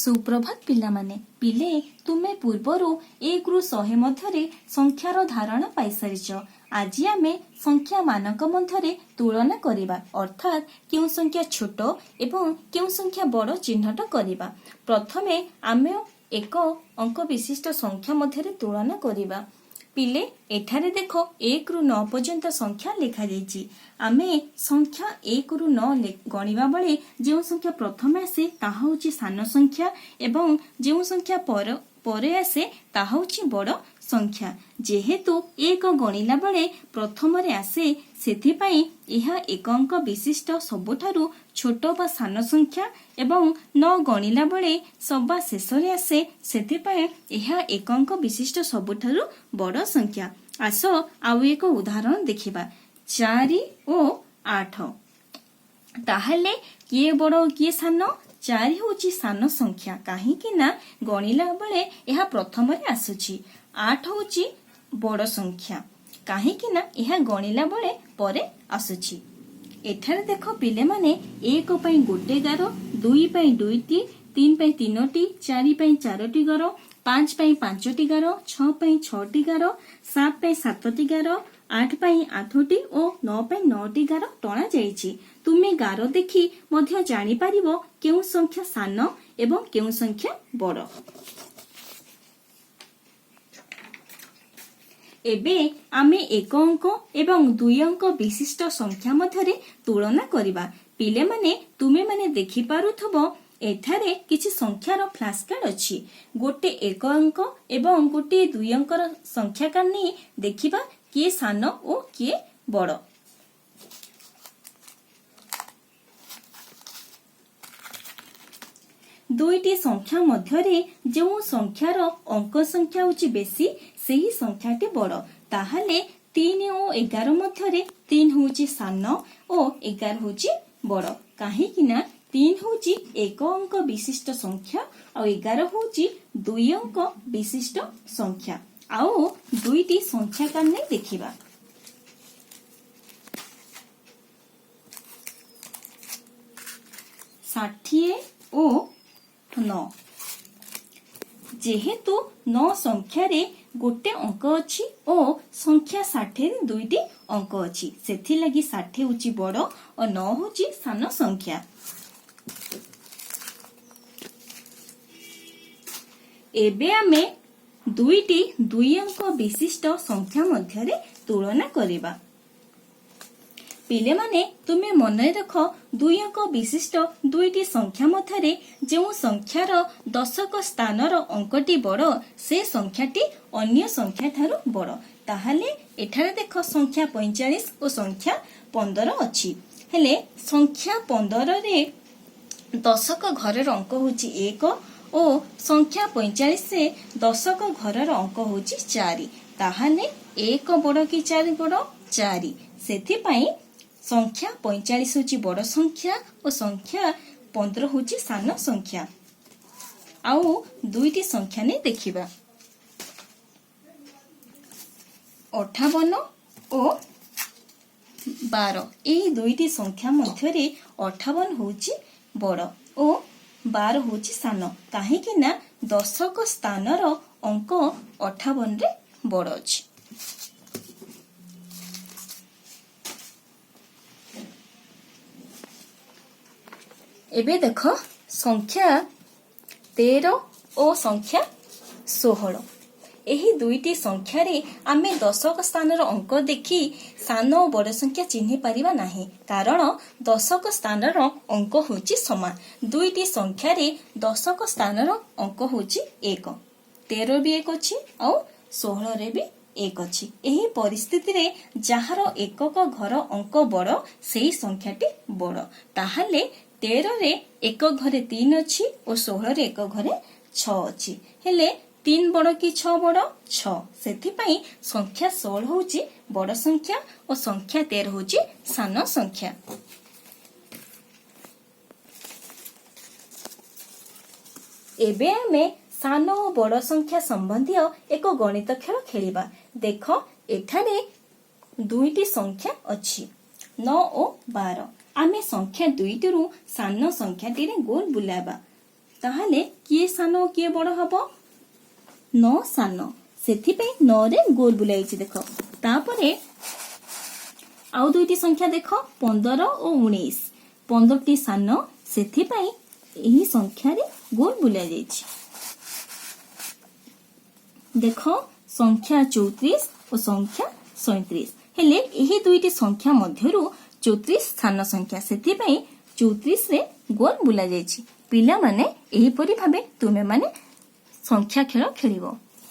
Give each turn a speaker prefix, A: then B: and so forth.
A: ସୁପ୍ରଭାତ ପିଲାମାନେ। ପିଲେ, ତୁମେ ପୂର୍ବରୁ 1ରୁ 100 ମଧ୍ୟରେ ସଂଖ୍ୟାର ଧାରଣା ପାଇସାରିଛ। ଆଜି ଆମେ ସଂଖ୍ୟାମାନଙ୍କ ମଧ୍ୟରେ ତୁଳନା କରିବା, ଅର୍ଥାତ୍ କେଉଁ ସଂଖ୍ୟା ଛୋଟ ଏବଂ କେଉଁ ସଂଖ୍ୟା ବଡ଼ ଚିହ୍ନଟ କରିବା। ପ୍ରଥମେ ଆମେ ଏକ ଅଙ୍କ ବିଶିଷ୍ଟ ସଂଖ୍ୟା ମଧ୍ୟରେ ତୁଳନା କରିବା। ପିଲେ, ଏଠାରେ ଦେଖ, 1ରୁ 9 ପର୍ଯ୍ୟନ୍ତ ସଂଖ୍ୟା ଲେଖାଯାଇଛି। ଆମେ ସଂଖ୍ୟା 1ରୁ 9 ଗଣିବା ବେଳେ ଯେଉଁ ସଂଖ୍ୟା ପ୍ରଥମେ ଆସେ, ତାହା ହେଉଛି ସାନ ସଂଖ୍ୟା ଏବଂ ଯେଉଁ ସଂଖ୍ୟା ପରେ ଆସେ, ତାହା ହେଉଛି ବଡ଼ ସଂଖ୍ୟା। ଯେହେତୁ 1 ଗଣିଲା ବେଳେ ପ୍ରଥମରେ ଆସେ, ସେଥିପାଇଁ ଏହା ଏକ ଅଙ୍କ ବିଶିଷ୍ଟ ସବୁଠାରୁ ଛୋଟ ବା ସାନ ସଂଖ୍ୟା ଏବଂ 9 ଗଣିଲା ବେଳେ ସବା ଶେଷରେ ଆସେ, ସେଥିପାଇଁ ଏହା ଏକ ଅଙ୍କ ବିଶିଷ୍ଟ ସବୁଠାରୁ ବଡ଼ ସଂଖ୍ୟା। ଆସ, ଆଉ ଏକ ଉଦାହରଣ ଦେଖିବା, 4 ଓ 8। ତାହେଲେ କିଏ ବଡ଼ ଓ କିଏ ସାନ? 4 ହେଉଛି ସାନ ସଂଖ୍ୟା, କାହିଁକି ନା ଗଣିଲା ବେଳେ ଏହା ପ୍ରଥମରେ ଆସୁଛି। 8 ହେଉଛି ବଡ଼ ସଂଖ୍ୟା, କାହିଁକି ନା ଏହା ଗଣିଲା ବେଳେ ପରେ ଆସୁଛି। ଏଠାରେ ଦେଖ ପିଲାମାନେ, 1 ପାଇଁ ଗୋଟେ ଗାର, 2 ପାଇଁ ଦୁଇଟି, 3 ପାଇଁ ତିନୋଟି, 4 ପାଇଁ ଚାରୋଟି ଗାର, 5 ପାଇଁ ପାଞ୍ଚଟି ଗାର, 6 ପାଇଁ ଛଅଟି ଗାର, 7 ପାଇଁ ସାତଟି ଗାର, 8 ପାଇଁ ଆଠଟି ଓ 9 ପାଇଁ ନଅଟି ଗାର ଟଣା ଯାଇଛି। ତୁମେ ଗାର ଦେଖି ମଧ୍ୟ ଜାଣିପାରିବ କେଉଁ ସଂଖ୍ୟା ସାନ ଏବଂ କେଉଁ ସଂଖ୍ୟା ବଡ଼। ଏବେ ଆମେ ଏକ ଅଙ୍କ ଏବଂ ଦୁଇ ଅଙ୍କ ବିଶିଷ୍ଟ ସଂଖ୍ୟା ମଧ୍ୟରେ ତୁଳନା କରିବା। ପିଲାମାନେ, ତୁମେମାନେ ଦେଖିପାରୁଥିବ, ଏଠାରେ କିଛି ସଂଖ୍ୟାର ଫ୍ଲାସ୍ କାର୍ଡ ଅଛି। ଗୋଟେ ଏକ ଅଙ୍କ ଏବଂ ଗୋଟିଏ ଦୁଇ ଅଙ୍କର ସଂଖ୍ୟା କାର୍ଡ ନେଇ ଦେଖିବା କିଏ ସାନ ଓ କିଏ ବଡ଼। ଦୁଇଟି ସଂଖ୍ୟା ମଧ୍ୟରେ ଯେଉଁ ସଂଖ୍ୟାର ଅଙ୍କ ସଂଖ୍ୟା ହେଉଛି ବେଶୀ, ସେହି ସଂଖ୍ୟାଟି ବଡ଼। ତାହେଲେ 3 ଓ 11 ମଧ୍ୟରେ 3 ହେଉଛି ସାନ ଓ 11 ହେଉଛି ବଡ଼, କାହିଁକି ନା 3 ହେଉଛି ଏକ ଅଙ୍କ ବିଶିଷ୍ଟ ସଂଖ୍ୟା ଆଉ 11 ହେଉଛି ଦୁଇ ଅଙ୍କ ବିଶିଷ୍ଟ ସଂଖ୍ୟା। ଆଉ ଦୁଇଟି ସଂଖ୍ୟା କାର୍ଡ ନେଇ ଦେଖିବା, 60 ଓ 9। ଯେହେତୁ 9 ସଂଖ୍ୟାରେ ଗୋଟେ ଅଙ୍କ ଅଛି ଓ ସଂଖ୍ୟା 60ରେ ଦୁଇଟି ଅଙ୍କ ଅଛି, ସେଥିଲାଗି 60 ହେଉଛି ବଡ଼ ଓ 9 ହେଉଛି ସାନ ସଂଖ୍ୟା। ଏବେ ଆମେ ଦୁଇଟି ଦୁଇ ଅଙ୍କ ବିଶିଷ୍ଟ ସଂଖ୍ୟା ମଧ୍ୟରେ ତୁଳନା କରିବା। ପିଲାମାନେ, ତୁମେ ମନେ ରଖ, ଦୁଇ ଅଙ୍କ ବିଶିଷ୍ଟ ଦୁଇଟି ସଂଖ୍ୟା ମଧ୍ୟରେ ଯେଉଁ ସଂଖ୍ୟାର ଦଶକ ସ୍ଥାନର ଅଙ୍କଟି ବଡ଼, ସେ ସଂଖ୍ୟାଟି ଅନ୍ୟ ସଂଖ୍ୟା ଠାରୁ ବଡ଼। ତାହେଲେ ଏଠାରେ ଦେଖ, ସଂଖ୍ୟା 45 ଓ ସଂଖ୍ୟା 15 ଅଛି। ହେଲେ ସଂଖ୍ୟା 15ରେ ଦଶକ ଘରର ଅଙ୍କ ହେଉଛି 1 ଓ ସଂଖ୍ୟା 45ରେ ଦଶକ ଘରର ଅଙ୍କ ହେଉଛି 4। ତାହେଲେ 1 ବଡ଼ କି 4 ବଡ଼? 4। ସେଥିପାଇଁ ସଂଖ୍ୟା 45 ହେଉଛି ବଡ଼ ସଂଖ୍ୟା ଓ ସଂଖ୍ୟା 15 ହେଉଛି ସାନ ସଂଖ୍ୟା। ଆଉ ଦୁଇଟି ସଂଖ୍ୟା ନେଇ ଦେଖିବା, 58 ଓ 12। ଏହି ଦୁଇଟି ସଂଖ୍ୟା ମଧ୍ୟରେ 58 ହେଉଛି ବଡ଼ ଓ 12 ହେଉଛି ସାନ, କାହିଁକି ନା ଦଶକ ସ୍ଥାନର ଅଙ୍କ 58ରେ ବଡ଼ ଅଛି। ଏବେ ଦେଖ, ସଂଖ୍ୟା 13 ଓ ସଂଖ୍ୟା 16। ଏହି ଦୁଇଟି ସଂଖ୍ୟାରେ ଆମେ ଦଶକ ସ୍ଥାନର ଅଙ୍କ ଦେଖି ସାନ ଓ ବଡ଼ ସଂଖ୍ୟା ଚିହ୍ନି ପାରିବା ନାହିଁ, କାରଣ ଦଶକ ସ୍ଥାନର ଅଙ୍କ ହେଉଛି ସମାନ। ଦୁଇଟି ସଂଖ୍ୟାରେ ଦଶକ ସ୍ଥାନର ଅଙ୍କ ହେଉଛି 1। 13 ବି 1 ଅଛି ଆଉ 16ରେ ବି 1 ଅଛି। ଏହି ପରିସ୍ଥିତିରେ ଯାହାର ଏକକ ଘର ଅଙ୍କ ବଡ଼, ସେହି ସଂଖ୍ୟାଟି ବଡ଼। ତାହେଲେ 13ରେ ଏକ ଘରେ 3 ଅଛି ଓ 16ରେ ଏକ ଘରେ 6 ଅଛି। ହେଲେ 3 ବଡ଼ କି 6 ବଡ଼? 6। ସେଥିପାଇଁ ସଂଖ୍ୟା 16 ହେଉଛି ବଡ଼ ସଂଖ୍ୟା ଓ ସଂଖ୍ୟା 13 ହେଉଛି ସାନ ସଂଖ୍ୟା। ଏବେ ଆମେ ସାନ ଓ ବଡ଼ ସଂଖ୍ୟା ସମ୍ବନ୍ଧୀୟ ଏକ ଗଣିତ ଖେଳ ଖେଳିବା। ଦେଖ, ଏଠାରେ ଦୁଇଟି ସଂଖ୍ୟା ଅଛି, 9 ଓ 12। ଆମେ ସଂଖ୍ୟା ଦୁଇଟିରୁ ସାନ ସଂଖ୍ୟାଟିରେ ଗୋଲ ବୁଲାଇବା। ତାହେଲେ କିଏ ସାନ ଓ କିଏ ବଡ ହବ? 9 ସାନ, ସେଥିପାଇଁ 9ରେ ଗୋଲ ବୁଲାଇଛି ଦେଖ। ତାପରେ ଆଉ ଦୁଇଟି ସଂଖ୍ୟା ଦେଖ, 15 ଓ 19। 15ଟି ସାନ, ସେଥିପାଇଁ ଏହି ସଂଖ୍ୟାରେ ଗୋଲ ବୁଲାଯାଇଛି। ଦେଖ, ସଂଖ୍ୟା 34 ଓ ସଂଖ୍ୟା 37। ହେଲେ ଏହି ଦୁଇଟି ସଂଖ୍ୟା ମଧ୍ୟରୁ 34 ସାନ ସଂଖ୍ୟା, ସେଥିପାଇଁ 34ରେ ଗୋଲ ବୁଲାଯାଇଛି। ପିଲାମାନେ, ଏହିପରି ଭାବେ ତୁମେମାନେ ସଂଖ୍ୟା ଖେଳ ଖେଳିବ।